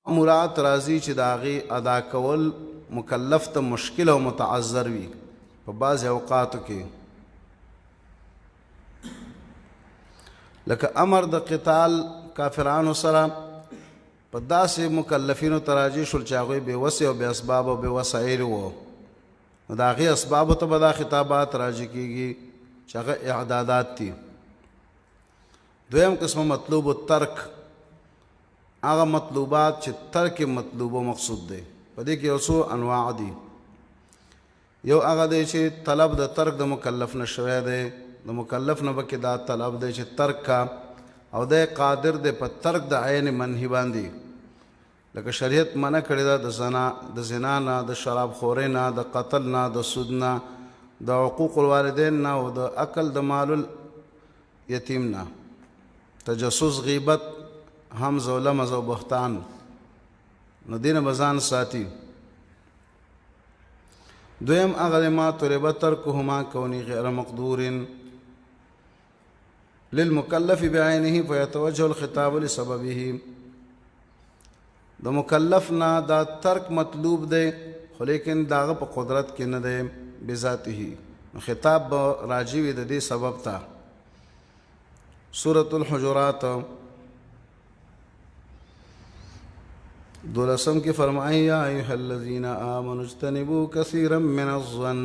مأمورات راځي چې د هغې ادا کول مکلف ته مشکل او متعذر وي په بعضې اوقاتو کې، لکه امر د قتال کافرانو سره په داسې مکلفینو ته راجع شول چې هغوی بې وسې او بې اسباب او بې وسایل وو، نو د هغې اسبابو ته به دا خطابات راجع کېږي چې هغه اعدادات دي. دویم قسم مطلوب الترک، هغه مطلوبات چې ترک مطلوب او مقصود دی. په دې کې یو څو انواع دي. یو هغه دی چې طلب د ترک د مکلف نه شوی دی، د مکلف نه پکې دا طلب دی چې ترک کا، او دی قادر دی په ترک د عین منهي باندې، لکه شریعت منع کړې ده د زنا نه، د شراب خورۍ نه، د قتل نه، د سود نه، د عقوق الوالدین نه، او د عقل د مال یتیم نه، تجسس، غیبت، همز او لمز او بهتان، نو دینه به ځان ساتي. دویم هغه ما طلب ترکهما کونی غیر مقدور للمکلف بعینه فیتوجه الخطاب لسببه. د مکلف نه دا ترک مطلوب دی، خو لیکن داغه په قدرت کې نه دی بذاته، نو خطاب به راجع وي د دې سبب ته. سورة الحجرات دولسم کې فرمایي یا ایها الذین آمنوا اجتنبوا کثیرا من الظن.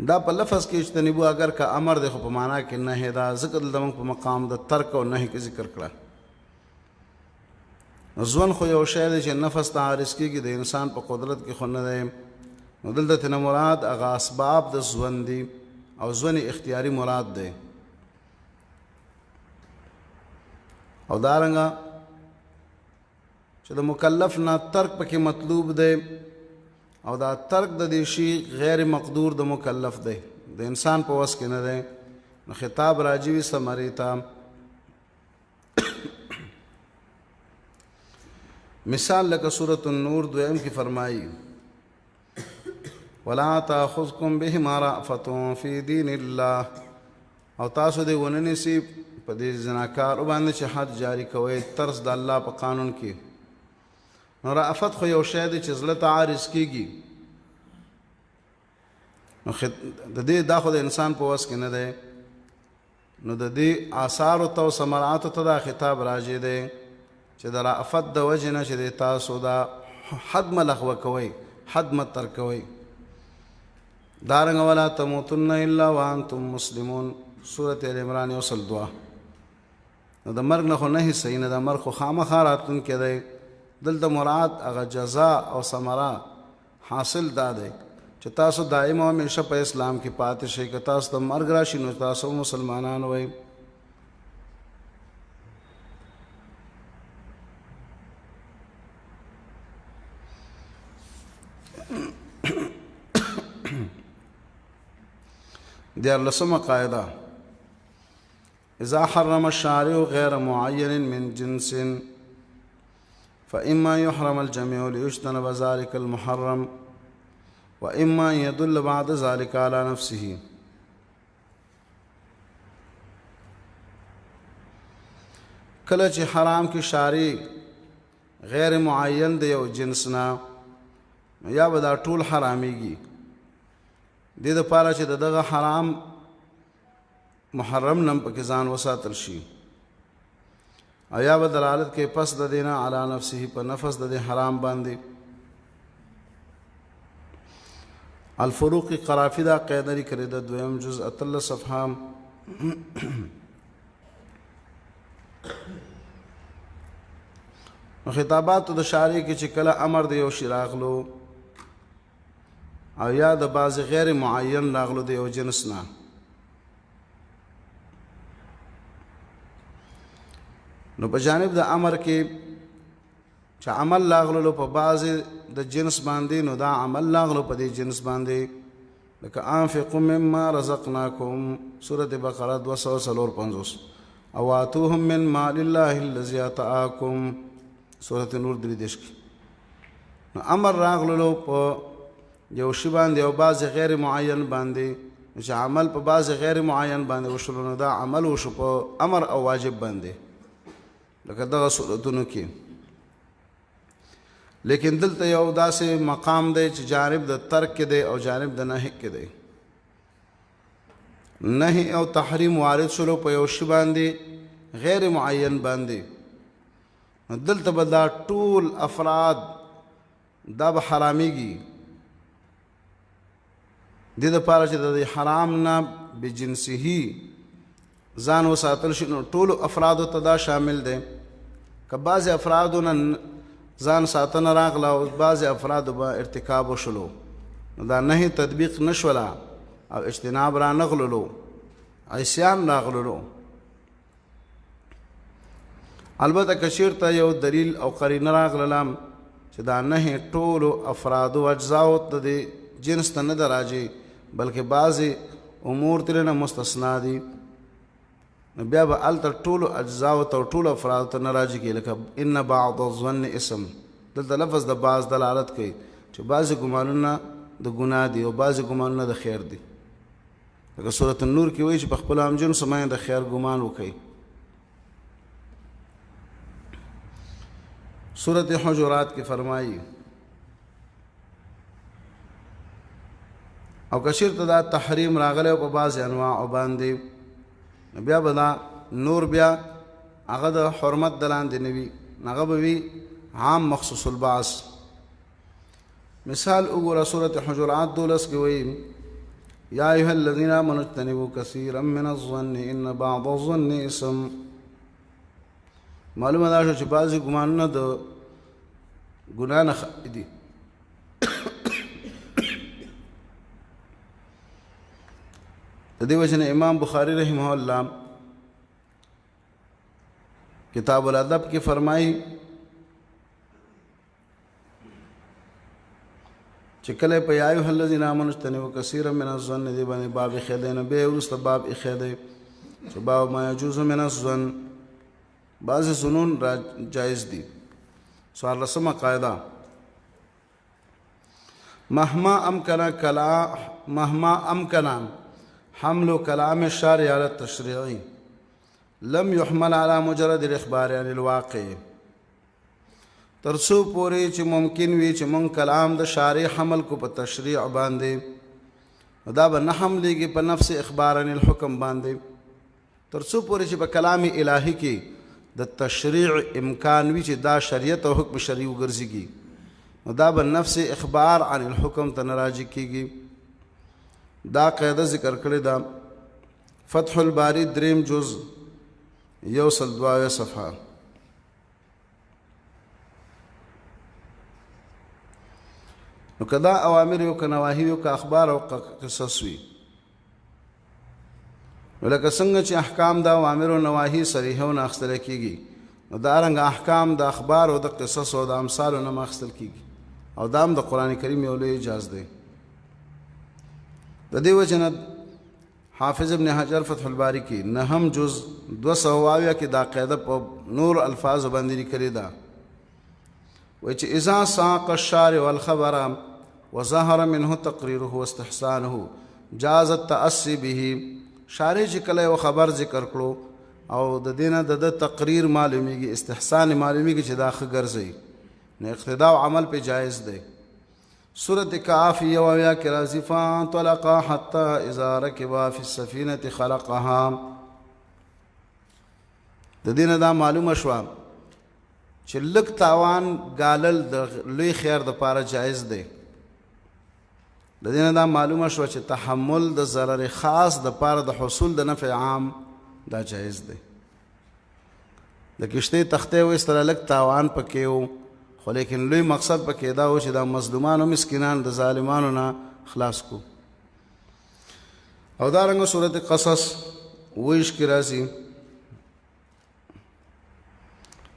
دا په لفظ کې اجتنبوا اگر که امر دی خو په معنا کې نهی ده، ځکه دلته موږ په مقام د ترک او نهی کې ذکر کړه. ظن خو یو شی دی چې نفس ته عارض کېږي، د انسان په قدرت کې خو نه دی، نو دلته ترې مراد هغه اسباب د ژوند دي او ژوند اختیاري مراد دی. او دارنګه چې د مکلف نه ترک پکې مطلوب دی، او دا ترک د دې شي غیر مقدور د مکلف دی، د انسان په وس کې نه دی، نو خطاب راجع وي ثمرې ته. مثال لکه سورة النور دویم کې فرمایي ولا تأخذكم بهما رأفة في دين الله، او تاسو دې ونه نیسي په دې زناکار باندې چې حد جاری کوي ترس د الله په قانون کې. نو رأفت خو یو شی دی چې زړه ته عارض کېږي، نو د دې دا خو د انسان په وس کې نه دی، نو د دې آثارو ته او ثمراتو ته دا خطاب راجع دی چې د رأفت د وجې نه چې د تاسو دا حد مه لغوه کوئ، حد مه ترک کوئ. دارنګه ولا تموتن الا وانتم مسلمون، سورة ال عمران یو سل دوه. نو د مرګ نه خو نهي صحیح نه ده، مرګ خو خامخا راتلونکی دی. دلته مراد هغه جزا او ثمره حاصل دا دی چې تاسو دائم او همیشه په اسلام کې پاتې شئ، که تاسو ته مرګ راشي نو تاسو مسلمانان وئ. دیارلسمه قاعده، اذا حرم الشارع غیر معین من جنس فإما يحرم الجميع ليجتنب ذلك المحرم وإما يدل بعد ذلك على نفسه. کله چې حرام کې شارع غیر معین دی یو جنس نه، نو یا به دا ټول حرامېږي، دې دپاره چې د دغه حرام محرم نم پکې ځان وساتل شي، او یا به دلالت کوي پس د دې نه علی نفسه په نفس د دې حرام باندې. الفروق قرافي دا قاعده لیکلې ده، دویم جز 18 صفحه. نو خطاباتو د شارع کې چې کله امر د یو شي راغلو او یا د بعضې غیر معین راغلو د یو جنس نه، نو په جانب د امر کې چې عمل لاغلو په بعضې د جنس باندې، نو دا عمل لاغلو په دې جنس باندې، لکه انفقوا مما رزقناکم، سورة بقره 254، او آتوهم من مال الله الذي آتاکم، سورة نور 33 کې. نو امر راغلو په یو شي باندې او بعضې غیر معین باندې، چې عمل په بعضې غیر معین باندې وشولو، نو دا عمل وشو په امر او واجب باندې. لکه دغه صورتونو کې. لیکن دلته یو داسې مقام دی چې جانب د ترک کې دی او جانب د نهي کې دی. نهي او تحریم وارد شولو په یو شی باندې غیر معین باندې، دلته به دا ټول افراد دا به حرامېږي، دې دپاره چې د دې حرام نه بجنسه ځان وساتل شي، نو ټولو افرادو ته دا شامل دی. که بعضې افرادو نه ځان ساتنه راغله او بعضې افرادو به ارتکاب وشولو، نو دا نهي تطبیق نه شوله او اجتناب را نغللو، عصیان راغللو. البته که چېرته یو دلیل او قرینه راغلله چې دا نهي ټولو افرادو اجزاو ته د جنس ته نه ده راجع، بلکې بعضې امور ترې نه مستثنا دي، نو بیا به هلته ټولو اجزاو ته او ټولو افرادو ته نه راجع کېږي. لکه ان بعض الظن اسم، دلته لفظ د بعض دلالت کوي چې بعضې ګمانونه د ګناه دي او بعضې ګمانونه د خیر دي. لکه سورة النور کې وایي چې په خپلو همجنسو باندې د خیر ګمان وکړئ. سورة حجرات کې فرمایي او که چېرته دا تحریم راغلی په بعضې انواعو باندې، بیا به دا نور بیا هغه د حرمت د لاندې نه وي، هغه به وي عام مخصوص البعث. مثال وګوره سورة حجرات 12 کې وایي یا ایها الذین آمنوا اجتنبوا کثیرا من الظن ان بعض الظن اثم. معلومه دا شوه چې بعضې ګمانونه د ګناه نه خالي دي. د دې وجې نه امام بخاري رحمه الله کتاب الادب کې فرمایي چې کله په یا ایها الذین آمنوا اجتنبوا کثیرا من الظن دې باندې باب ایښی دی، نو بیا یې وروسته باب ایښی دی چې باب ما یجوز من الظن، بعضې ظنون را جایز دي. 14مه قاعده مهما امکن کلا مهما امکن حمل کلام الشارع على التشريع لم يحمل على مجرد الاخبار عن الواقع. ترڅو پورې چې ممکن وي چې مونږ کلام د شارع حمل کو په تشریع باندې، دا به نه حملېږي په نفس اخبار عن الحکم باندې. ترڅو پورې چې په کلام الهي کې د تشریع امکان وي چې دا شریعت او حکم شرعي وګرځيږي، نو دا به نفس اخبار عن الحکم ته نه راجع کېږي. دا قاعده ذکر کړې ده فتح الباری دریم جز 102 صفحه. نو که دا اوامر یو، که نواهی یو، که اخبار او قصص وي، نو لکه څنګه چې احکام د اوامر او نواهی صریحو نه اخیستل کېږي، نو دا رنګ احکام د اخبار او د قصص او د امثالو نه اخیستل کېږي، او دا هم د قرآن کریم یو لوی اعجاز دی. د دې وجې نه حافظ ابن حجر فتح الباری کې نهم جز 200 کې دا قاعده په نور الفاظو باندې لیکلې ده، وایي چې اذا ساق الشارع الخبر وظهر منه تقریره واستحسانه جاز التأسي به. شارع چې کله یو خبر ذکر کړو او د دې نه د ده تقریر معلومیږي، استحسان معلومیږي چې دا ښه ګرځي، نو اقتدا او عمل پې جایز دی. سورة کهف 71 کې راځي فانطلقا حتی اذا رکبا فی السفینة خلقها. د دې نه دا معلومه شوه چې لږ تاوان ګالل د لوی خیر دپاره جایز دی. د دې نه دا معلومه شوه چې تحمل د ضرر خاص دپاره د حصول د نفع عام دا جایز دی. د کښتۍ تختې وایستله، لږ تاوان پکې و، خو لیکن لوی مقصد پکې دا و چې دا مظلومان او مسکینان د ظالمانو نه خلاص کو. او دا رنګ سورة قصص 22 کې راځي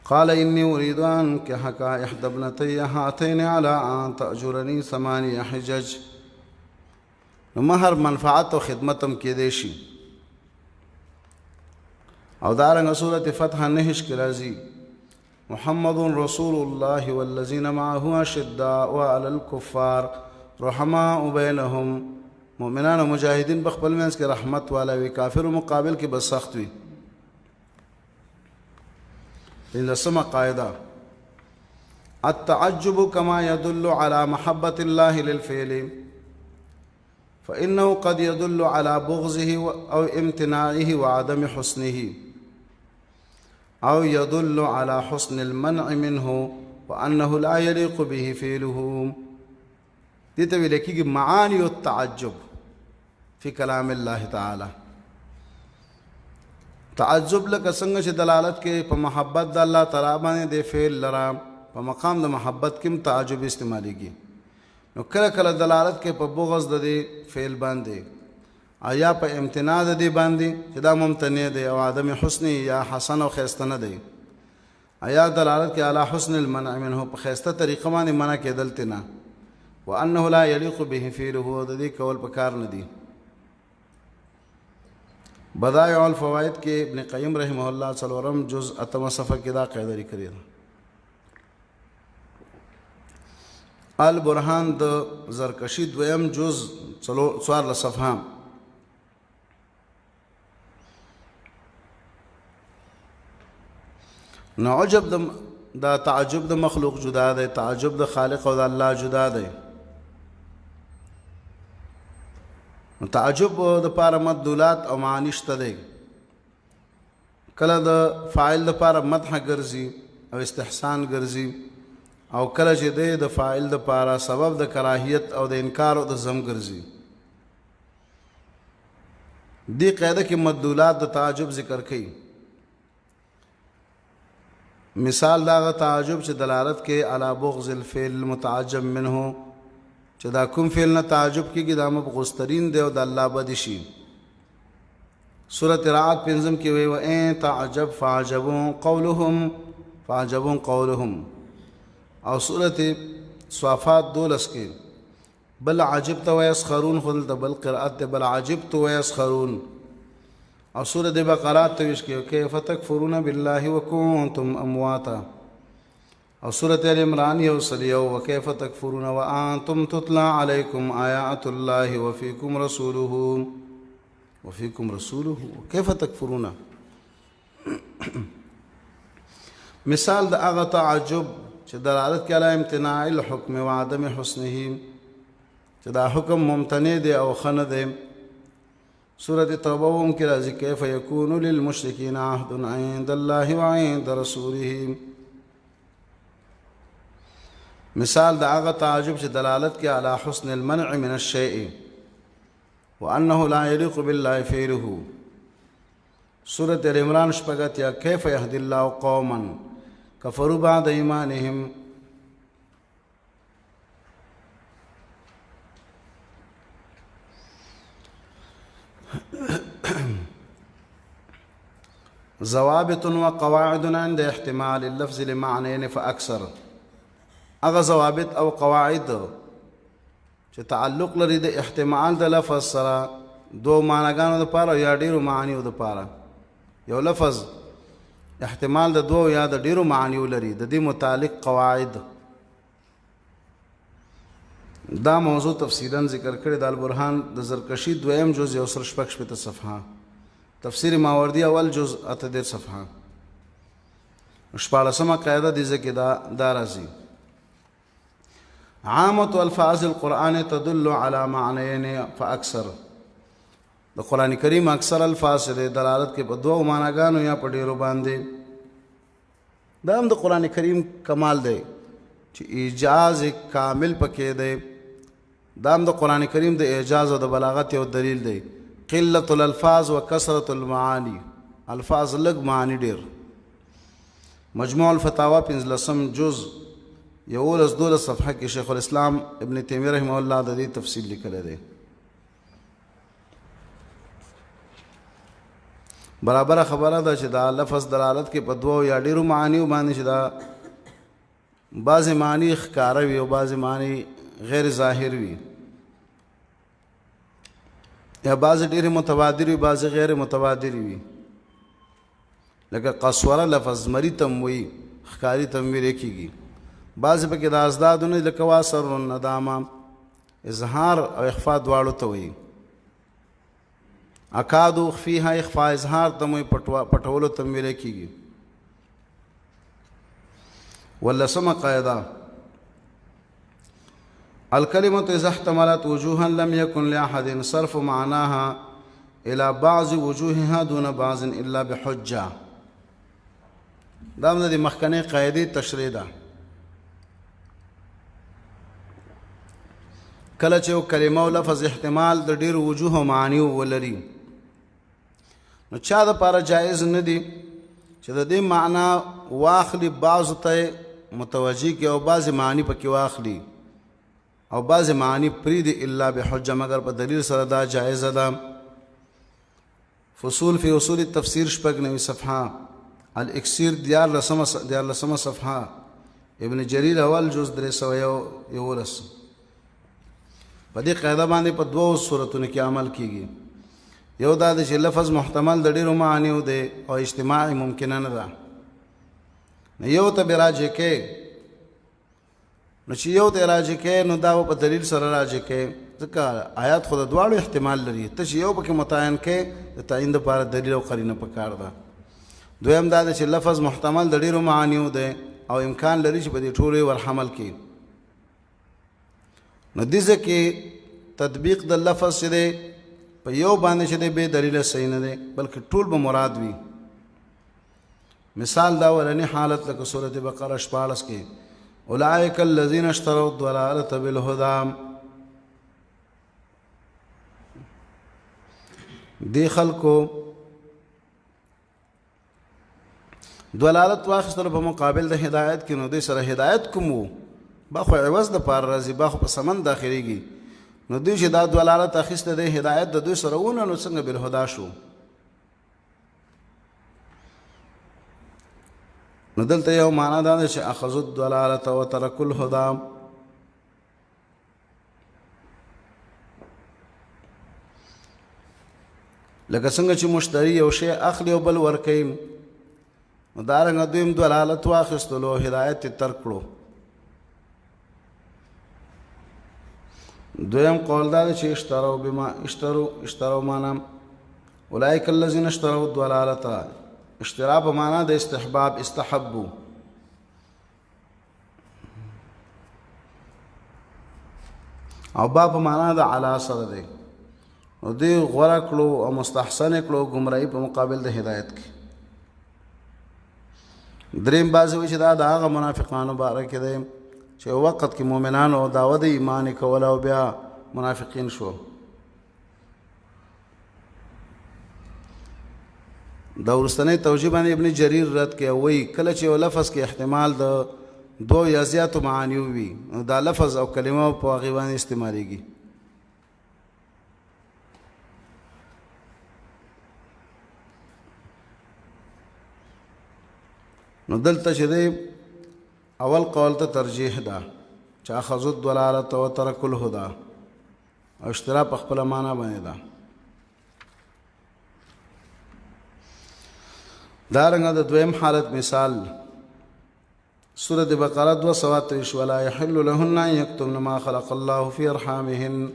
قال إني أريد أن أنكحك إحدى ابنتي هاتين على أن تأجرني 8 حجج. نو مهر منفعت او خدمت هم کېدی شي. او دا رنګ سورة فتح 9 کې راځي محمد رسول الله والذین معه أشداء على الكفار رحماء بینهم. مؤمنان او مجاهدین په خپل منځ کې رحمت والا وي، کافرو مقابل کې به سخت وي. پنځلسمه قاعده، التعجب كما يدل على محبة الله للفعل فإنه قد يدل على بغضه أو امتناعه وعدم حسنه أو يدل على حسن المنع منه وأنه لا يليق به فعله. دې ته ویل کېږي معاني التعجب فی کلام الله تعالی. تعجب لکه څنګه چې دلالت کوي په محبت د الله تعالی باندې د فعل لره، په مقام د محبت کې هم تعجب استعمالېږي. نو کله کله دلالت کوي په بغض د دې فعل باندې، یا په امتناع د دې باندې چې دا ممتنع دی او عدم حسن یا حسن او ښایسته نه دی، یا دلالت کوي علی حسن المنع منه، په ښایسته طریقه باندې منع کېدل ترې نه، وانه لا یلیق به فعله، د دې کول په کار نه دی. بدایع الفوائد کې ابن قیم رحمه الله څلورم جز اتمه صفحه کې دا قاعده لیکلې ده. البرهان د زرکشي دویم جز 14 صفحه. نو عجب دا تعجب د مخلوق جدا دی، تعجب د خالق او د الله جدا دی. نو تعجب د پاره مدلولات او معانی شته دی. کله د فاعل د پاره مدح ګرځي او استحسان ګرځي، او کله چې دی د فاعل د پاره سبب د کراهیت او د انکار او د ذم ګرځي. دې قاعده کې مدلولات د تعجب ذکر کړي. مثال داغه تعجب چې دلالت کوي علی بغض الفعل المتعجب منه، چې دا کوم فعل نه تعجب کېږي دا مبغوض ترین دی او د الله بد شي. سورة رعد پنځم کې وایي وان تعجب فعجب قولهم فعجب قولهم. او سورة صافات 12 کې بل عجبت ويسخرون، خو دلته بل قرأت دی، بل عجبت ويسخرون. او سورة بقرة 23 کې کیف تکفرون بالله وکنتم امواتا. او سورة آل عمران 101 وکیف تکفرون وانتم تتلى علیکم آیات الله وفیکم رسوله وفیکم رسوله کیف تکفرون. مثال د هغه تعجب چې دلالت کوي علی امتناع الحکم وعدم حسنه، چې دا حکم ممتنع دی او ښه نه دی. سورة توبه هم کې راځي کیف یکون للمشرکین عهد عند الله وعند رسوله. مثال د هغه تعجب چې دلالت کوي علی حسن المنع من الشیء وانه لا یلیق بالله فعله. سورة آل عمران 86 کیف یهدی الله قوما کفروا بعد ایمانهم. ضوابط وقواعد عند احتمال اللفظ لمعنيين فأكثر. هغه ضوابط او قواعد چې تعلق لري د احتمال د لفظ سره دوو معناګانو دپاره یا ډېرو معانیو دپاره. یو لفظ احتمال د دوو یا د ډېرو معانیو لري، د دې متعلق قواعد دا موضوع تفصیلا ذکر کړی د البرهان د زرکشي دویم جز 166 صفحه، تفسیر ماوردی اول جز 38 صفحه. 16مه قاعده دې ځکه دا راځي عامة الفاظ القرآن تدل على معنيين فأكثر. د قرآن کریم اکثر الفاظ د دلالت کې په دوو معناګانو یا په ډېرو باندې. دا هم د قرآن کریم کمال دی چې ایجاز کامل پکې دی. دا هم د قرآن کریم د اعجاز او د بلاغت یو دلیل دی. قلة الالفاظ وکثرة المعاني، الفاظ لږ معاني ډېر. مجموع الفتاوا 15 جز 11 12 صفحه کې شیخ الاسلام ابن تیمیه رحمه الله د دې تفصیل لیکلی دی. برابره خبره ده چې دا لفظ دلالت کې په دوو یا ډېرو معانیو باندې، چې دا بعضې معاني ښکاره وي او بعضې معاني غیر ظاهر وي، یا بعضې ډېرې متبادر وي بعضې غیر متبادر وي. لکه قسوره لفظ زمري ته هم وایي، ښکاري ته هم ویل کېږي. بعضې پکې د اضدادو نه لکه واسر الندامه، اظهار او اخفا دواړو ته وایي. اکاد اخفیها، اخفا اظهار ته هم وایي، پټولو ته هم ویل کېږي. ولسمه قاعده، الكلمة إذا احتملت وجوها لم يكن لأحد صرف معناها إلى بعض وجوهها دون بعض إلا بحجة. دا هم د مخکنۍ قاعدې تشریح ده. کله چې یو کلمه او لفظ احتمال د ډیرو وجوه او معانیو ولري، نو چا د پاره جایز نه دي چې د دې معنا واخلي، بعضو ته متوجه کړي او بعضې معاني پکې واخلي او بعضې معاني پرېږدي، الا بحجه، مګر په دلیل سره دا جایزه ده. فصول فی اصول التفسیر 96 صفحه، الاکسیر 13 صفحه، ابن جریر اول جز 311. په دې قاعده باندې په دوو صورتونو کې عمل کیږي. یو دا دی چې لفظ محتمل د ډیرو معانیو دی او اجتماع ممکنه نه ده، نو یو ته به راجع کې، نو چې یو ته راجع کې نو دا په دلیل سره راجع کې، ځکه آیات خو د دواړو احتمال لري، ته چې یو پکې متعین کې د تعین دپاره دلیل او قرینه پکار ده. دویم دا دی چې لفظ محتمل د ډیرو معانیو دی او امکان لري چې په دې ټولو یې ورحمل کړي، نو دې ځکه تطبیق د لفظ چې دی په یو باندې چې دی بې دلیله صحیح نه دی، بلکې ټول به مراد وي. مثال دا اولنی حالت لکه سورة بقره 16 کې، اولئک الذین اشتروا الضلالة بالهدى. دې خلکو ضلالت واخیستلو په مقابل د هدایت کې، نو دوی سره هدایت کوم وو، با خو عوض د پاره راځي، با خو په سمن داخليږي، نو دوی چې دا ضلالت اخیسته دی هدایت د دوی سره ونه، نو څنګه بالهدى شو؟ نو دلته یو معنا دا ده چې اخذوا الضلالة وترکوا الهدى. لکه څنګه چې مشتری یو شی اخلي او بل ورکوي، نو دارنګه دوی هم ضلالت واخیستلو او هدایت یې ترک کړو. دویم قول دا دی چې اشتروا بما اشتروا، اشتروا معنا اولئک الذین اشتروا الضلالة، اشترا په معنا د استحباب، استحبو. او با په معنا د علا سره دی، نو دوی غوره کړو او مستحسن کړو ګمراهي په مقابل د هدایت کې. دریم بعضې وایي چې دا د هغه منافقانو باره کې دی چې وخت کې مؤمنانو دعوه د ایمان یې کوله او بیا منافقین شو. دا وروستنۍ توجیه باندې ابن جریر رد کوي، وایي کله چې یو لفظ کې احتمال د دوو یا زیاتو معانیو وي، نو دا لفظ او کلمه په هغې باندې استعمالېږي. نو دلته چې دی اول قول ته ترجیح ده چې اخذوا الضلالة وترکوا الهدى، او اشترا په خپله معنا باندې ده. دارنګه د دویم حالت مثال سورة بقره 223، ولا يحل لهن أن يكتمن ما خلق الله في أرحامهن.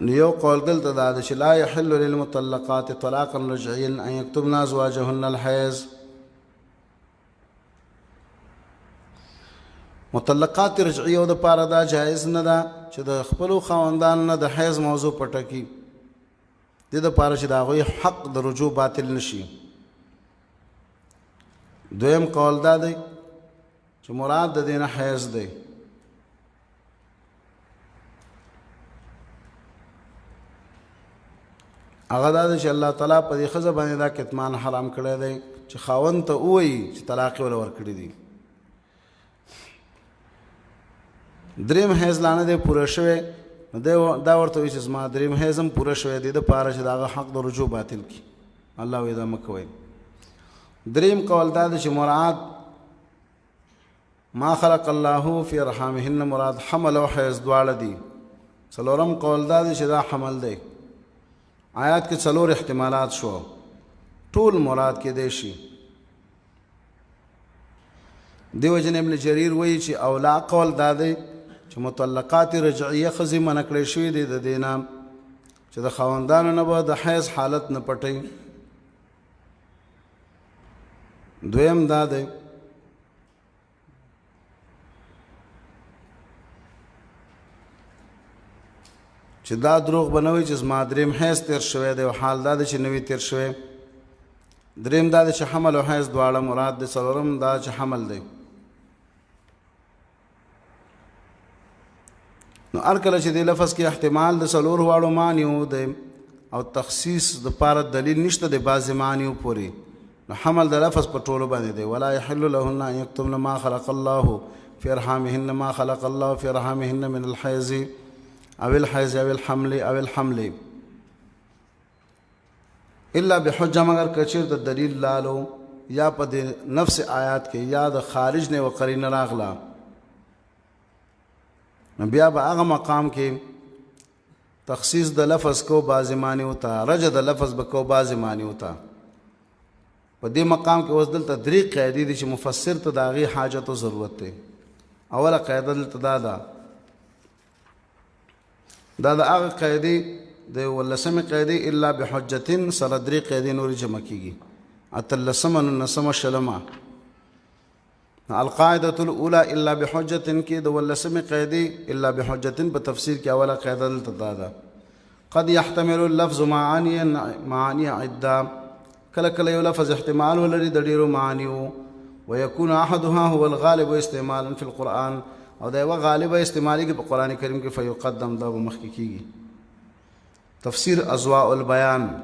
نو یو قول دلته دا دی چې لا يحل للمطلقات طلاقا رجعيا أن يكتمن أزواجهن الحيض. مطلقات رجعیو د پاره دا جایز نه ده چې د خپلو خاوندانو نه د حیض موضوع پټه کړي، دې د پاره چې د هغوی حق د رجوع باطل نشي. دویم قول دا دی چې مراد د دې نه حیض دی. هغه دا دی چې الله تعالی په دې ښځه باندې دا کتمان حرام کړی دی چې خاوند ته ووایي چې طلاق یې ورله ورکړی دی. دریم حیض لا نه دی پوره شوی، نو دی دا ورته وایي چې زما دریم حیض هم پوره شوی دی، دپاره چې د هغه حق د رجوع باطل کړي. الله وایي دا مه کوئ. دریم قول دا دی چې مراد ما خلق الله فی ارحامهن، مراد حمل او حیض دواړه دي. څلورم قول دا دی چې دا حمل دی. آیات کې څلور احتمالات شو، ټول مراد کې دی شي. دیو جن ابن جریر وایي چې اولا قول دا دی چې مطلقات رجعیه ښځې منع کړی شوې دي د دې نه چې د خاوندانو نه به د حیض حالت نه پټوي. دویم دا دی چې دا دروغ بنوي چې زما دریم حیض تیر شوی دی او حال دا دی چې نوی تیر شوی. دریم دا دی چې حمل او حیض دواړه مراد دی. څلورم دا چې حمل دی. نو هر کله چې د لفظ کې احتمال د څلور واړو معنیو دی او تخصیص د پاره دلیل نشته د بعضې معنیو پورې، نو حمل د لفظ په ټولو باندې دی. ولا يحل لهن ان يكتمن ما خلق الله في ارحامهن ما خلق الله في ارحامهن من الحيض او الحيض او الحمل او الحمل الا بحجه، مگر کچیر د دلیل لالو یا په د نفس آیات کې یا د خارج نه وقرینه راغله، نو بیا به هغه مقام کې تخصیص د لفظ کو بعضې معنی وته، رجع د لفظ به کو بعضې معنی وته. په دې مقام کې اوس دلته درې قاعدې دي چې مفسر ته د هغې حاجت او ضرورت دی. اوله قاعده دلته دا ده، دا د هغه قاعدې د ولسمې قاعدې الا بحجتین سره درې قاعدې نورې جمع کېږي، اتلسمه، نولسمه، شلمه. القاعدة الأولى إلا بحجة کې د ولسمې قاعدې إلا بحجة په تفسیر کې اوله قاعده دلته دا ده، قد يحتمل اللفظ معاني معاني عدة، کله کله یو لفظ احتمال ولري د ډیرو معانیو، ويكون أحدها هو الغالب استعمالا في القرآن، او دا یوه غالبه استعمالي کې په قرآن کریم کې فیقدم، دا به مخکې کېږي. تفسیر اضواء البیان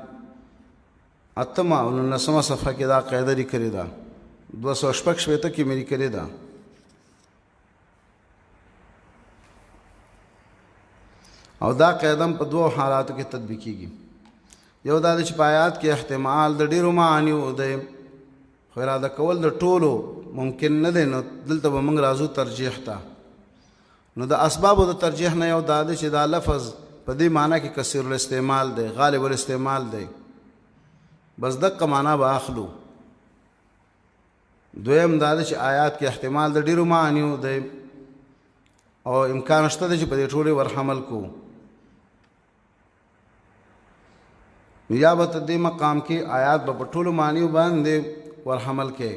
اتمه او نولسمه صفحه کې دا قاعده لیکلې ده، 266 کې مې لیکلې ده. او دا قاعده هم په دوو حالاتو کې تطبیقېږي. یو دا دی چې په آیات کې احتمال د ډېرو معانیو دی، خو اراده کول د ټولو ممکن نه دی، نو دلته به موږ راځو ترجیح ته. نو د اسبابو د ترجیح نه یو دا دی چې دا لفظ په دې معنی کې کثیر الاستعمال دی، غالب الاستعمال دی، بس دقه معنا به اخلو. دویم دا دی چې آیات کې احتمال د ډېرو معانیو دی او امکان شته دی چې په دې ټولې ورحمل کو. نو یا به ته دې مقام کې آیات به په ټولو معنیو باندې ورحمل کې،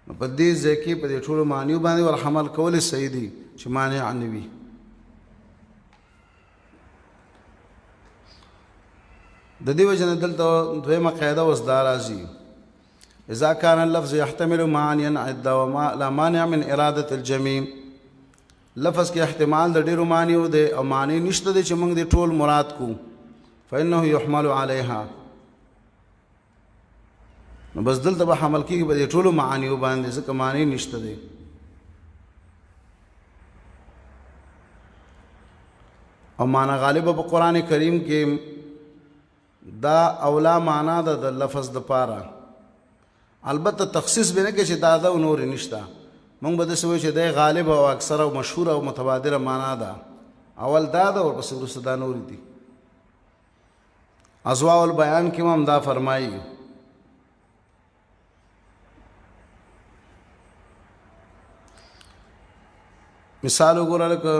نو په دې ځای کې په دې ټولو معنیو باندې ورحمل کول صحیح دي چې مانع نه وي. د دې وجه نه دلته دویمه قاعده اوس دا راځي، إذا كان اللفظ يحتمل معانيا عدة وما لا مانع من إرادة الجميع، لفظ کې احتمال د ډېرو معنیو دی او معنی نشته دی چې موږ دې ټول مراد کو، فإنه يحمل عليها، نو بس دلته به حمل کېږي په دې ټولو معانیو باندې، ځکه معنی نشته دی. او معنا غالبه په قرآن کریم کې دا اولا معنا ده د لفظ د پاره، البته تخصیص به نه کوي چې دا ده او نورې نشته. موږ به داسې وایو چې دی غالب او اکثره او مشهوره او متبادره معنا ده، اول دا ده ورپسې وروسته دا نورې دي. اضواء البیان کې هم دا فرمایي، مثال وګوره لکه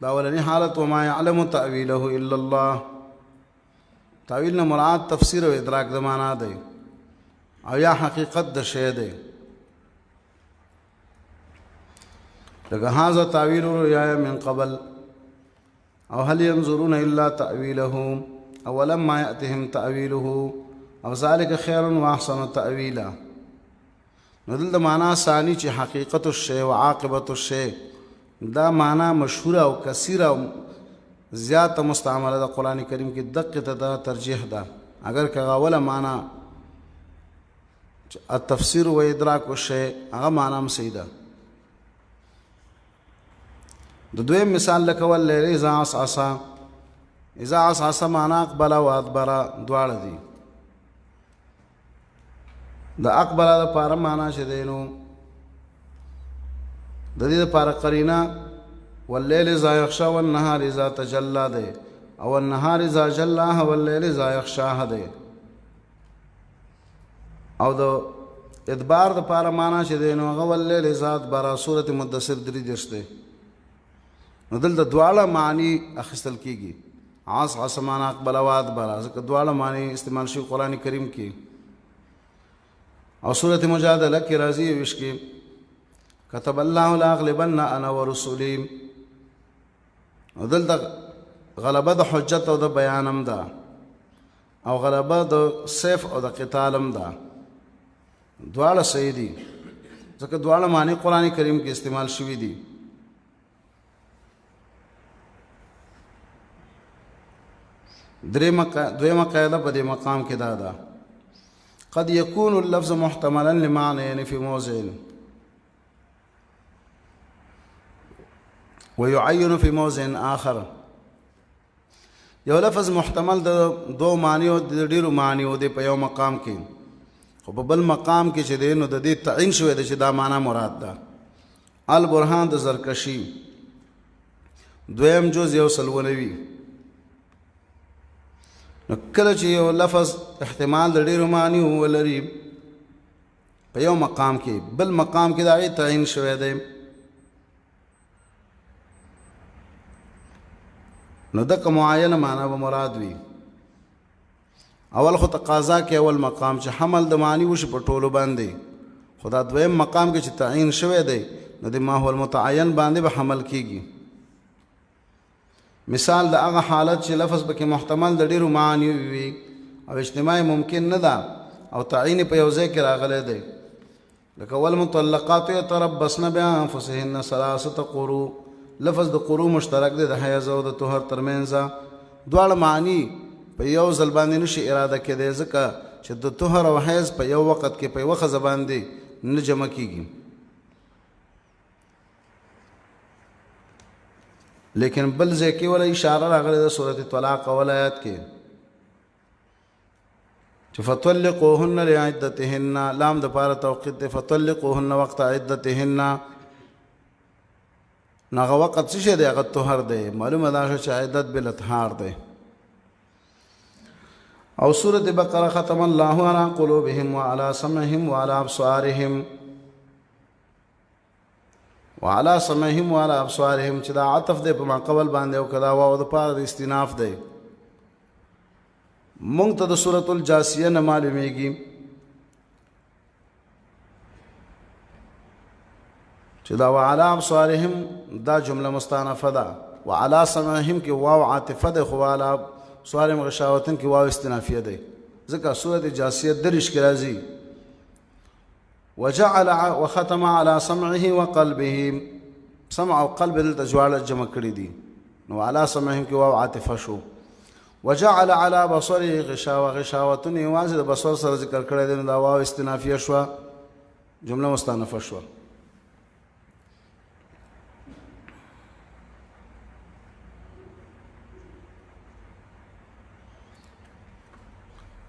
دا اولنی حالت، وما يعلم تأویله الا الله، تأویل نه مراد تفسیر او ادراک د معنا دی او یا حقیقت د شی دی. لکه هذا تأویل رؤیای من قبل، او هل ينظرون الا تأویله او لما يأتهم تأویله او ذلك خیر واحسن تأویلا. نو دلته معنا ثانی چې حقیقت الشی او عاقبت الشی، دا معنا مشهوره او کثیره او زیاته مستعمله ده قرآن کریم کې، دقه ته دا ترجیح ده. اگر که هغه اوله معنا چې التفسیر و ادراک الشی، هغه معنا هم صحیح ده. د دویم مثال لکه واللیل اذا عسعس، اذا عسعس معنا اقبل او ادبر دواړه دي. د اقبل د پاره معنا چې دی نو د دې لپاره قرینه واللیل اذا یغشا والنهار اذا تجلی دی، او النهار اذا جلاها واللیل اذا یغشاها دی. او د ادبار د پاره معنا چې دی نو هغه واللیل اذا ادبر، سورة مدثر 33 دی. نو دلته دواړه معنی اخیستل کېږي، عس عس معنا اقبل او ادبر، ځکه دواړه معنی استعمال شوي قرآن کریم کې. او سورة مجادله کې راځي ویش کې كتب الله لاغلبن انا ورسولي. او دلته غلبه د حجت او د بیانم ده او غلبه د سیف او د قتالم ده، دواړه صحیح دي، ځکه دواړه معنی قران کریم کې استعمال شوي دي. دویمه قاعده په دې مقام کې دا ده، قد يكون اللفظ محتملا لمعنيين في موضع ويعين في موضع آخر. یو لفظ محتمل د دوه معنیو د ډیرو معنیو دی په یو مقام کې، خو په بل مقام کې چې دی نو د دې تعین شوی دی چې دا معنا مراد ده. البرهان د زرکشي دویم جز 190. نو کله چې یو لفظ احتمال د ډیرو معنیو ولري په یو مقام کې، بل مقام کې د هغې تعین شوی دی، نو دغه معینه معنا به مراد وي. اول خو تقاضا کې اول مقام چې حمل د معنی وشي په ټولو باندې، خو دا دویم مقام کې چې تعین شوی دی نو د ما هو المتعین باندې به حمل کیږي. مثال د هغه حالت چې لفظ پکې محتمل د ډیرو معانی وي او اجتماع ممکن نه ده او تعین په یو ځای کې راغلی دی، لکه والمطلقات یتربصن بانفسهن ثلاثه قروء. لفظ د قروء مشترک دی د حیض او د طهر ترمنځ، دواړه معنی په یو ځل باندې نشي اراده کېدی، ځکه چې د طهر او حیض په یو وخت کې په یوه ښځه باندې نه جمع کیږي. لیکن بل ځای کې ولا اشاره راغلې ده سورة طلاق اول آیات کې چې فطلقوهن لعدتهن، لام د پاره توقیت دی، فطلقوهن وقت عدتهن. نو هغه وخت څه شی دی؟ هغه طهر دی. معلومه ده چې عدت بل اطهار دی. او سورة بقره ختم الله على قلوبهم وعلى سمعهم وعلى ابصارهم وعلى سمعهم وعلى ابصارهم، چې دا عطف دی په ما قبل باندې او کدا واو د پاره د استیناف دی. مونږ ته د سورة الجاسیه نه معلومیږي چې دا وعلى ابصارهم دا جمله مستانفه ده، وعلى سمعهم کې واو عاطفه ده، خو وعلى ابصارهم غشاوتن کې واو استنافیه ده، ځکه سورة جاسیه درش کې راځي وجعل وختم على سمعه وقلبه، سمع او قلب دلته جواله جمع کړی دي، نو على سمعهم کې واو عاطفه شو. وجعل على بصره غشاوه، غشاوتن یوازې د بصر سره ذکر کړی دی، نو دا واو استنافیه شوه، جمله مستانفه شوه.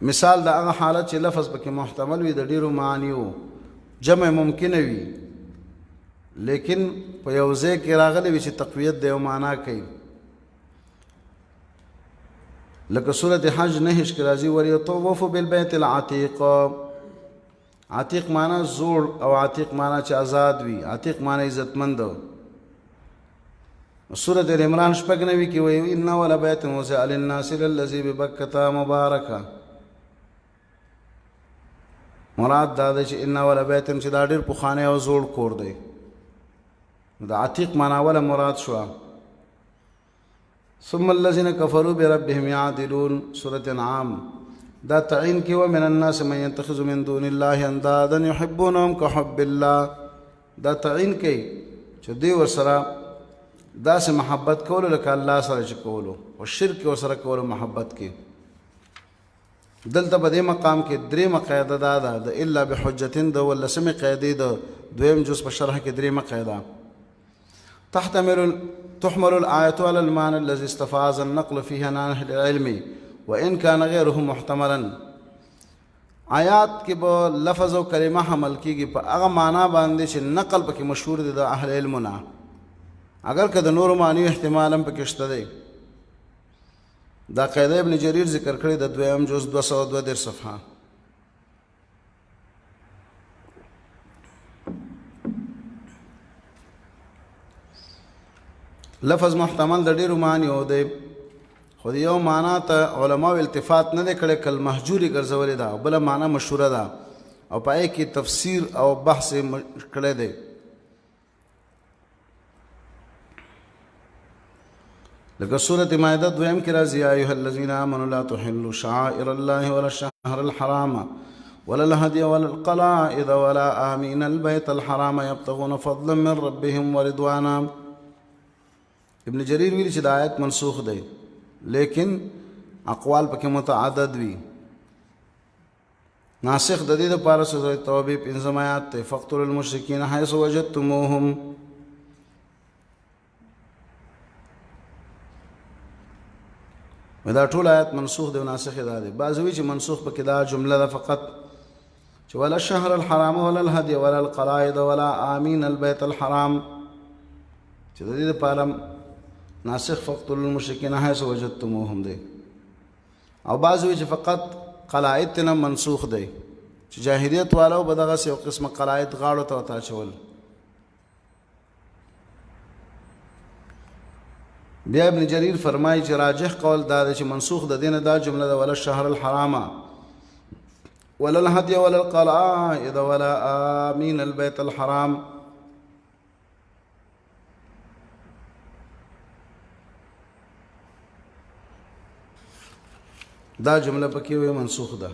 مثال د هغه حالت چې لفظ پکې محتمل وي د ډیرو معانیو، جمع ممکنه وي، لیکن په یو ځای کې راغلی وي چې تقویت د یو معنا کوي، لکه سورة حج نهش کې راځي ولیطوفوا بالبیت العتیق. عتیق معنا زوړ او عتیق معنا چې آزاد وي، عتیق معنا عزتمند. سورة ال عمران 96 کې وایي ان اول بیت وضع للناس للذي ببکة مبارکة. مراد دا دی چې ان اول بیت چې دا ډېر پخوانی او زوړ کور دی، د عتیق معنا اوله مراد شوه. ثم الذين كفروا بربهم يعدلون، سورة انعام دا تعین کې ومن الناس من يتخذ من دون الله اندادا يحبونهم كحب الله. دا تعین کوي چې دوی ورسره داسې محبت کولو لکه الله سره چې کولو، او شرک ورسره کولو محبت کې. دلته په دې مقام کې درېیمه قاعده دا ده د الا بحجتین د ولسمې قاعدې د دویم جز په شرح کې درېیمه قاعده تحمل الآية على المعنى الذي استفاز النقل فيه عن أهل العلم وإن كان غيره محتملا. آیات کې به لفظ او کلمه حمل کیږي په هغه معنا باندې چې نقل پکې مشهور دی د اهل علم نه، اگر که د نورو معنیو احتمال هم پکې شته دی. دا قاعده ابن جریر ذکر کړې د دویم جز 232 صفحه. لفظ محتمل د ډېرو معنیو دی، خو د یو معنا ته علماو التفات نه دی کړی، کل مهجوري ګرځولې ده، بله معنا مشهوره ده او پای کې تفسیر او بحث کړی دی. لکه سورة مائده دویم کې راځي، یا ایها الذین آمنوا لا تحلوا شعائر الله ولا الشهر الحرام ولا الهدي ولا القلائد ولا آمين البيت الحرام يبتغون فضلا من ربهم ورضوانا. ابن جریر ویلي چې دا آیت منسوخ دی، لیکن اقوال پکې متعدد وي. ناسخ د دې لپاره سورة توبې پنځم آیات دی، فاقتلوا المشرکین حیث وجدتموهم. دا ټول آیات منسوخ دی او ناسخ دا دی. بعضې وایي چې منسوخ پکې دا جمله ده فقط چې ولا الشهر الحرام ولا الهدي ولا القلائد ولا آمین البيت الحرام، چې د دې لپاره ناسخ فاقتلوا المشرکین حیث وجدتموهم دی. او بعضې وایي چې فقط قلائد ترې منسوخ دی، چې جاهلیت والو به دغسې یو قسمه قلائد غاړو ته ورته اچول. بیا ابن جریر فرمایي چې راجح قول دا دی چې منسوخ د دینه دا جمله ده، ولا الشهر الحرام ولا الهدي ولا القلائد ولا آمین البيت الحرام. دا جمله پکې وي منسوخ ده.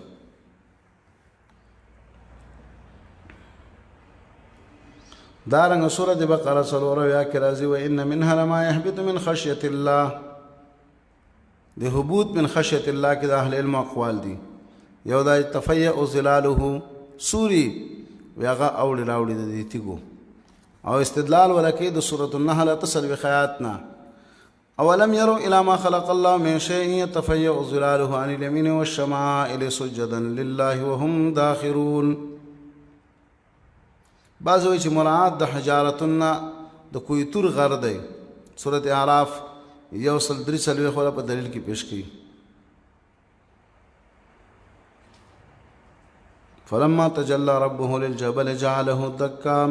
دارنګ سورة بقره څلور اویا کې راځي، وان منها لما يهبط من خشیة الله. د هبوط من خشیة الله کې د اهل علم اقوال دي. یو دا تفیع ظلاله سوري وی هغه اوړي راوړي د دې تیګو، او استدلال ولکې د سورة النحل تسلوي خیات نه، اولم يروا الى ما خلق الله من شيء يتفيأ ظلاله عن اليمين والشمائل سجدا لله وهم داخرون. بعض وایي چې مراد د حجارتنا د کویتور غر دی. سورة اعراف 143 ولا په دلیل کې پیش کړي. فلما تجلى ربه للجبل جعله دكا.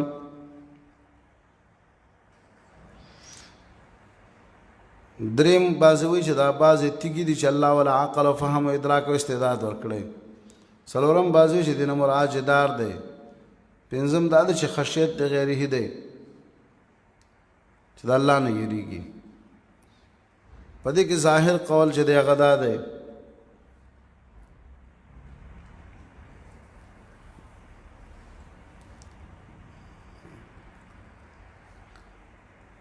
دریم بعضې وایي چې دا بعضې تیږې دي چې الله ولا عقل او فهم او ادراک او استعداد ورکړی. څلورم بعضې وایي چې دینه مراد جدار دی. پنځم دا دی چې خشیت د غیره دی، چې د الله نه یریږي. په دې کې ظاهر قول چې دی هغه دا دی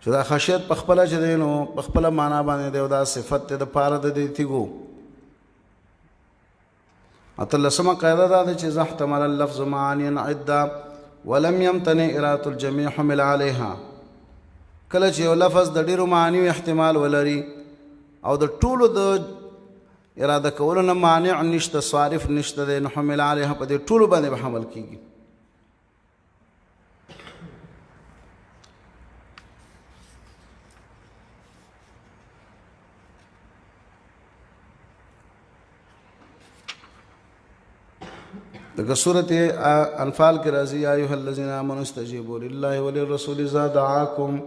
چې دا خشیت په خپله چې دی نو په خپله معنا باندې دی او دا صفت دی دپاره د دې تیږو. اتلسمه قاعده دا ده چې اذا احتمل اللفظ معانيا عده ولم يمتنع اراده الجميع حمل عليها. کله چې یو لفظ د ډیرو معانیو احتمال ولري او د ټولو د اراده کولو نه مانع نشته، صارف نشته دی، نو حمل علیها په دې ټولو باندې به حمل کیږي. لکه سورة انفال کې راځي، یا ایها الذین آمنوا استجیبوا لله وللرسول اذا دعاکم.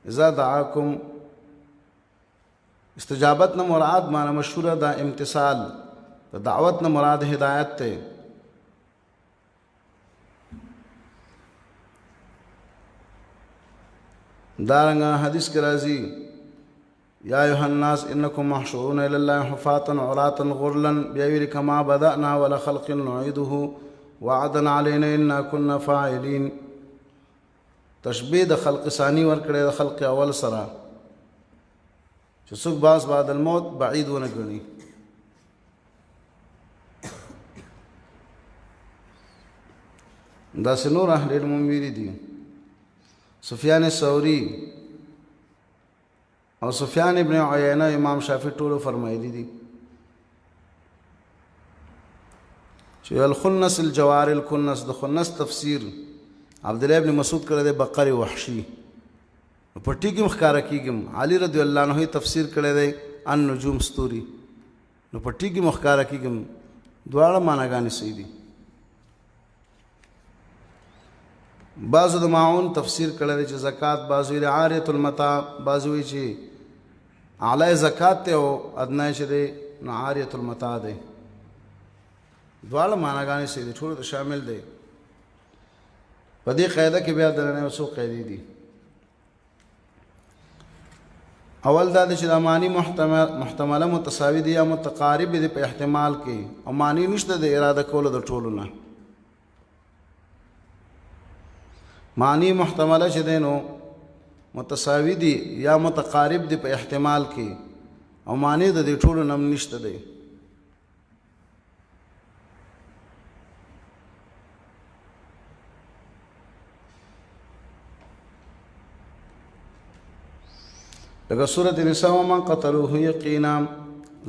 اذا دعاکم استجابت نه مراد معنی مشهوره ده امتثال، د دعوت نه مراد هدایت ته. دارنګه حدیث کې راځي، یا ایها الناس انکم محشورون الی الله حفاة عراة غرلا، بیا ویلي کما بدأنا ولا خلق نعیده وعدا علینا انا كنا فاعلین. تشبیه د خلق ثانی ورکړی د خلق اول سره، چې څوک باز بعد الموت بعید ونه ګڼي. داسې نور اهل علم هم ویلي دي، سفیان ثوری او سفیان ابن عیینه امام شافعي ټولو فرمایلي دي چې الخنس الجوار الکنس، د خنس تفسیر عبد الله ابن مسعود کړی دی بقر وحشي، په ټیګم ښکارا کیږم. علی رضی الله عنه تفسیر کړی دی النجوم ستوري، نو په ټیګم ښکارا کیږم. دواړه معناګانې صحیح دي. بعضو د معاون تفسیر کړی دی چې زکات، بعضو ویلي عاریة المتاع، بعضو وایي چې اعلی زکات دی او ادنی چې دی نو عاریة المتاع دی. دواړه معناګانې صحیح دي، ټولو ته شامل دی. په دې قاعده کې بیا درنه یو څو قاعدې دي. اول دا چې دا معنی محتمله متساوي دي یا متقارب دي په احتمال کې، او معنی نشته د اراده کولو د ټولو نه. معنی محتمله چې دی نو متساوي دي یا متقارب دي په احتمال کې، او معنی د دې ټولو نه نشته دی. لکه سورة نساء وما قتلوه یقینا،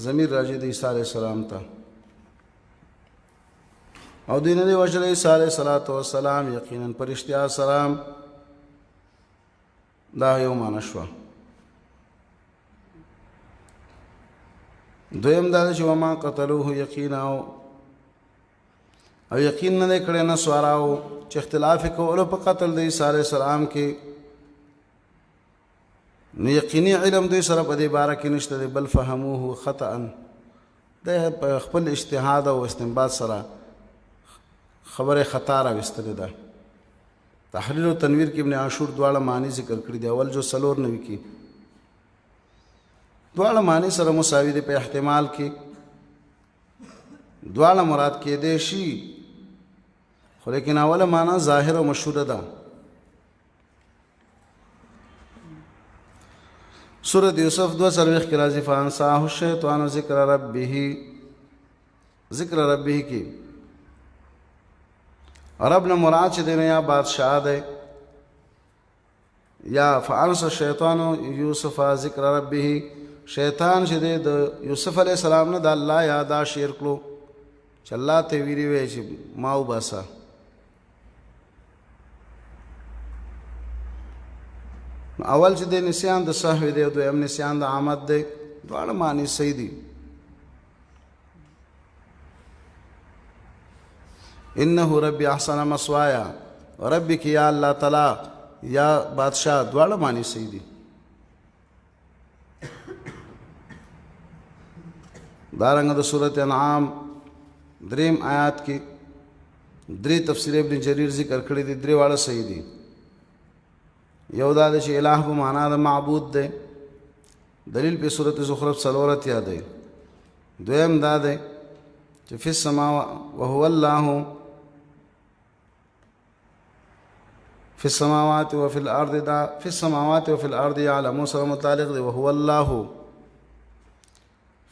ضمیر راځي د عیسی علیه السلام ته، او دوی نه دی وژلی عیسی علیه الصلاة والسلام یقینا په رښتیا سره. دا یو معنی شوه. دویم دا چې وما قتلوه یقینا، او یقین نه دی کړی نصاراو چې اختلاف یې کولو په قتل د عیسی علیه السلام کې، نو یقیني علم دوی سره په دې باره کې نشته دی، بل فهموه خطأ، د په خپل اجتهاد او استنباط سره خبره خطا راوستلې ده. تحریر او تنویر کې ابن عاشور دواړه معنی ذکر کړي دي. اول جو 94 کې دواړه معنی سره مساوي دي په احتمال کې، دواړه مراد کېدی شي، خو لیکن اوله معنی ظاهر او مشهوره ده. سورة یوسف 42 کې راځي فانساه الشیطان ذکر ربه، ذکر ربه کې رب نه مراد چې دی نو یا بادشاه دی، یا فانس الشیطان یوسف ذکر ربه، شیطان چې دی د یوسف علیه السلام نه د الله یادا شیر کړو چې الله ته ویلي وی چې ما وباسه. اول چې د نسیان د سهو دی، دویم نسیان د عامد دی، دواړه معنی صحیح دي. انه ربی احسن مسوایا، ربی کې یا الله تعالی یا بادشاہ، دواړه معنی صحیح دي. دارنګه د سورۃ انعام دریم آیات کې درې تفسیر ابن جریر ذکر کړی دي، درې واړه صحیح دي. یو دا دی چې الہ په معنا د معبود دی، دلیل په سورۃ زخرف 84 دی. دویم دا دی چې فی السماء وهو الله فی السماوات وفي الارض، دا فی السماوات وفي الارض یعلم سره متعلق دی، وهو الله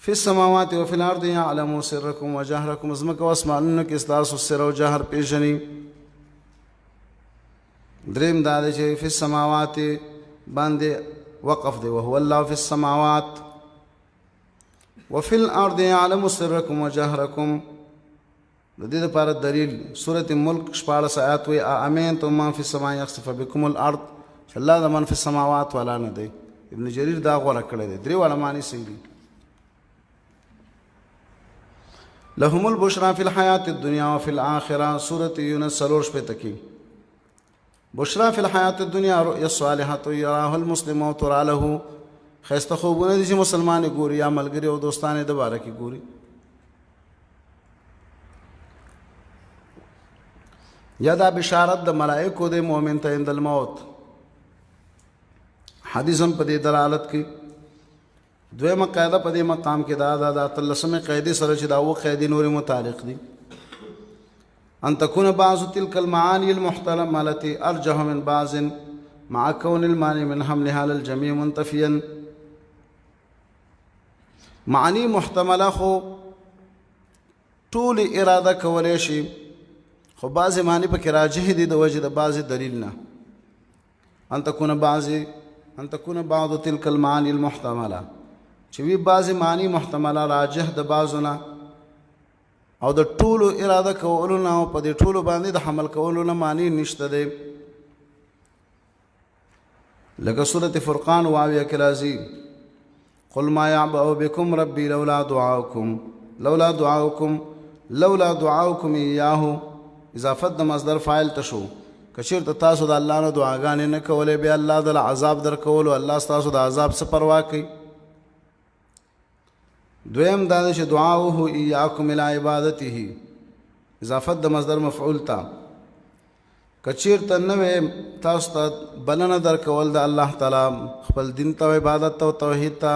فی السماوات وفي الارض یعلم سرکم وجهرکم، ځمکه او اسمانونو کې ستاسو سر او جهر پېژني. دریم دا دی چې فی السماوات باندې وقف دی، وهو الله فی السماوات وفي الارض يعلم سرکم وجهرکم. د دې لپاره دلیل سورة ملک 16 آیات وی امنتم من فی السماء یخسف بكم الارض، چې الله د من فی السماوات والا نه دی. ابن جریر دا غوره کړی دی، درې واړه معنی صحیح دي. لهم البشرى فی الحیات الدنیا وفي الآخرة، سورة یونس 64 کې بشرا فی الحیات الدنیا رؤیا الصالحة یراها المسلم او ترى له، ښایسته خوبونه دي چې مسلمان یې ګوري یا ملګري او دوستان یې د باره کې ګوري. یا دا بشارت د ملائکو دی مؤمن ته عند الموت، حدیث هم په دې دلالت کوي. دویمه قاعده په دې مقام کې دا ده، د اتلسمې قاعدې سره چې دا اووه قاعدې نورې متعلق دي، أن تكون بعض تلك المعاني المحتملة أرجح من بعض مع كون المانع من حملها على الجميع منتفيا. معنی محتمله خو ټول اراده کولی شي، خو بعضې معنی پکې راجح دي د وجې د بعضې دلیل نه. ان تكون بعض تلك المعاني المحتملة، چې وي بعضې معنی محتمله راجح د بعضو نه، او د ټولو اراده کولو نه او په دې ټولو باندې د حمل کولو نه معنی نشته دی. لکه سورة فرقان واویه کې راځي قل ما يعبأ بكم ربي لولا دعاؤكم، لولا دعاؤكم، لولا دعاؤكم إياه، اضافت د مصدر فاعل ته شو. که چېرته تاسو د الله نه دعاګانې نه کولې، بیا الله د عذاب درکولو، الله ستاسو د عذاب څه پروا کوي. دویم دا دی چې دعاؤه ایاکم الی عبادته، اضافت د مصدر مفعول ته. کچیرته نه وې تاسو ته بلنه درکول د الله تعالی خپل دین ته، عبادت ته او توحید ته،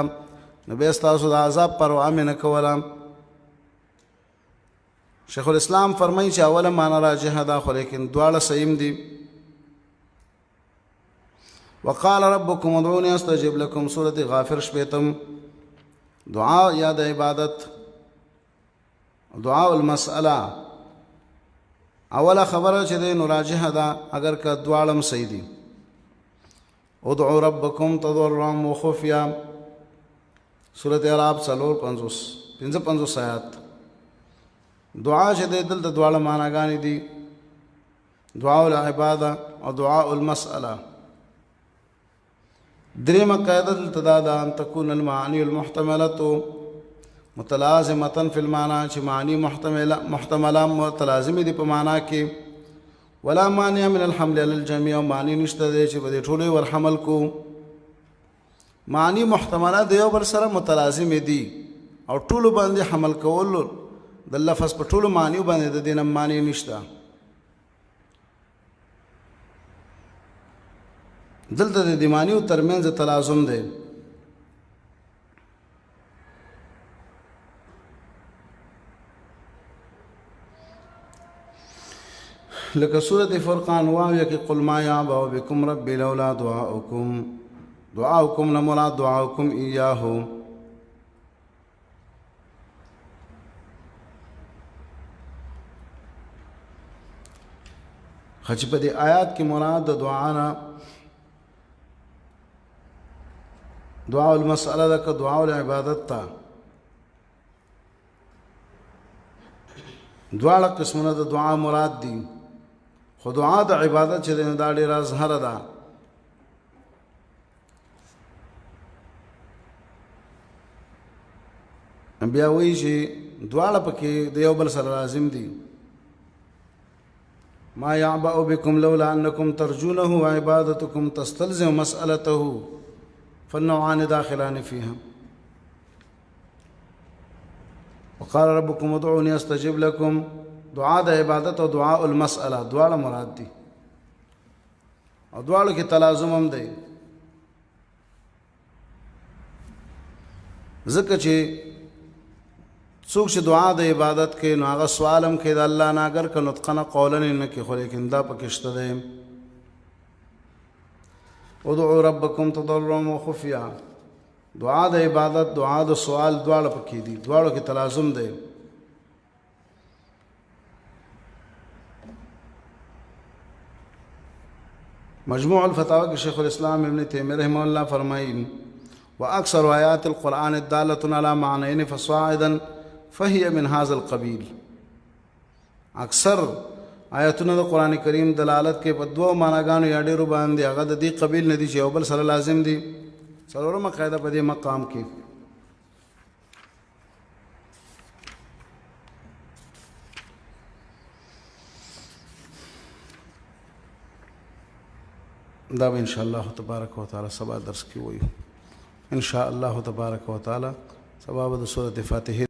نو بیا ستاسو د عذاب پروا مې نه کوله. شیخ الاسلام فرمایي چې اوله معنا راجحه ده، خو لیکن دواړه صحیح دي. وقال ربكم ادعوني استجب لكم، سورة غافر شپیتم. دعا یا د عبادت، دعاء المسأله، اوله خبره چې دی نو راجحه ده، اگر که دواړه صحیح دي. ادعوا ربکم تضرعا وخفیا، سورة اعراف 54 55 آیات. دعا چې دی دلته دواړه معناګانې دي، دعاء العباده او دعاء المسأله. درېمه قاعده دلته دا ده، ان تكون المعاني المحتملة متلازمة في المعنى، چې معنی محتمله متلازمې دي په معنا کې. ولا مانع من الحمل على الجميع، معنی نشته دی چې په دې ټولو ور حمل کو. معنی محتمله د یو بل سره متلازمې دي او ټولو باندې حمل کول د لفظ په ټولو معنیو باندې د دې نه معنی نشته. دلته د دې معنیو ترمنځ تلازم دی. لکه سورة فرقان واویه کې قل ما یعبأ بکم ربی لولا دعاؤکم، دعاؤکم نه مراد دعاؤکم ایاه. خو چې په دې آیات کې مراد د دعا نه دعاء المسأله ده که دعاء العبادت ته، دواړه قسمونه د دعا مراد دي. خو دعا د عبادت چې دی نو دا ډېره ازهره ده. بیا وایي چې دواړه پکې د یو بل سره لازم دي. ما يعبأ بكم لولا أنكم ترجونه وعبادتكم تستلزم مسألته فالنوعان داخلان فيها. وقال ربكم ادعوني استجب لكم، دعا د عبادت او دعاء المسأله دواړه مراد دي او دواړو کې تلازم هم دی. ځکه چې څوک چې دعا د عبادت کوي نو هغه سوال هم کوي د الله نه، اګر که نطقه نه قولا یې نه کوي، خو لیکن دا پکې شته دی. ادعوا ربکم تضرعا وخفیا، دعا د عبادت، دعا د سوال دواړه پکې دي، دواړو کې تلازم دی. مجموع الفتاوى کې شیخ الاسلام ابن تیمیه رحمه الله فرمایي واکثر آیات القرآن الدالة على معنيين فصاعدا فهي من هذا القبيل. اکثر آیاتونه د قرآن کریم دلالت کوي په دوو معناګانو یا ډېرو باندې، هغه د دې قبیل نه دي چې یو بل سره لازم دي. څلورمه قاعده په دې مقام کې دا به ان شاء الله تبارک وتعالى سبا درس کې وایو ان شاء الله تبارک وتعالى. سبا به د سورة فاتحه